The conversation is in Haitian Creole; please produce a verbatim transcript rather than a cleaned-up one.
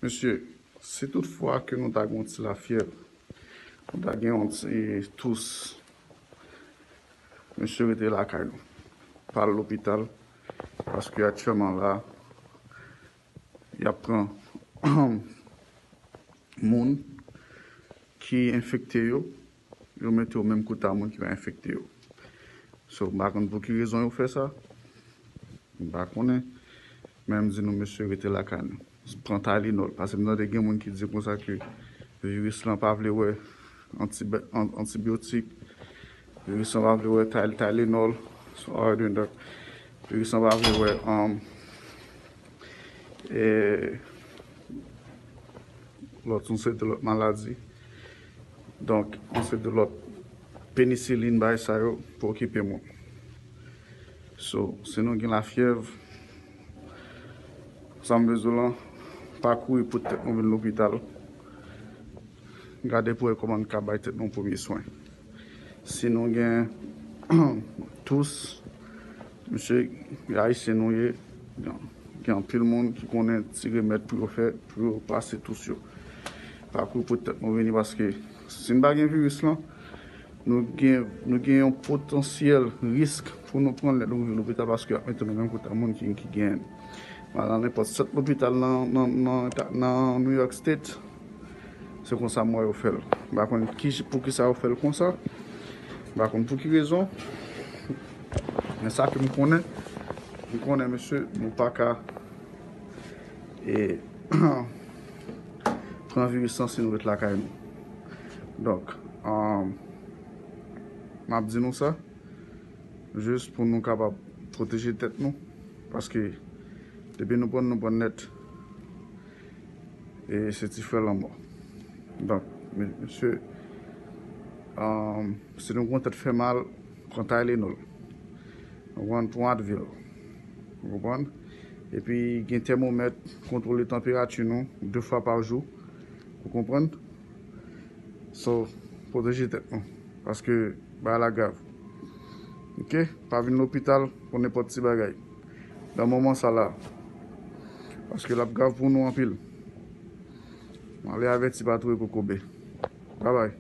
Mesye, si toutfwa ke nou ta gen yon ti lafyèv, nou ta gen yon ti tous, mesye, rete lakay nou. Pa al lopital, paske aktyèlman la, y ap pran moun ki enfekte yo, yo mete yo menm kote a moun ki pa enfekte yo. So, m pa konn pou ki rezon yo fè sa. M pa konnen. Men m di nou, mesye, rete lakay nou. Pran Tylenol. Paske m tande gen moun ki di konsa ke viris lan pa vle wè anti-, an-, antibyotik. Viris lan pa vle wè Tyl-, Tylenol. So, how are you doing, doc? Viris lan pa vle wè, um, e, lòt, yon seri de lòt maladi. Donk, yon seri de lòt penisilin, bagay sa yo, pou okipe moun. So, si nou gen lafyèv, sa m bezwen lan, pa kouri pou tèt nou vin lopital. Gade pou wè kòman n ka bay tèt nou premye swen. Si nou gen tous, mesye, Ayisyen nou ye, gen anpil moun ki konnen ti remèd pou yo fè, pou yo pase tous yo. Pa kouri pou tèt nou vini, paske si n pa gen viris lan, nou gen, nou gen yon potansyèl risk pou nou pran lè nou rive lopital, paske y ap mete nou menm kote a moun ki, ki genyen. Nan nenpòt sèt lopital nan, nan, nan, nan New York State, se konsa m wè yo fè l. M pa konn ki, pou ki sa yo fè l konsa. M pa konn pou ki rezon. Men sa ke m konnen, m konnen, mesye, nou pa ka, e, pran viris lan si nou ret lakay nou. Donk, um, m ap di nou sa, jis pou nou kapab pwoteje tèt nou, paske depi nou pran, nou pran nèt, e se ti frè lanmò. Donk, me-, mesye, um, si nou gen tèt fè mal, pran Tylenol. Nou pran, pran Advil. Ou konprann? Epi gen tèmomèt, kontwole tanperati nou de fwa pa jou. Ou konprann? So, pwoteje tèt nou. Paske bagay la grav. Oke? Pa vin lopital pou nenpòt ti bagay. Nan moman sa la. Paske l ap grav pou nou anpil. M ale avèti pa tou e kokobe. Babay.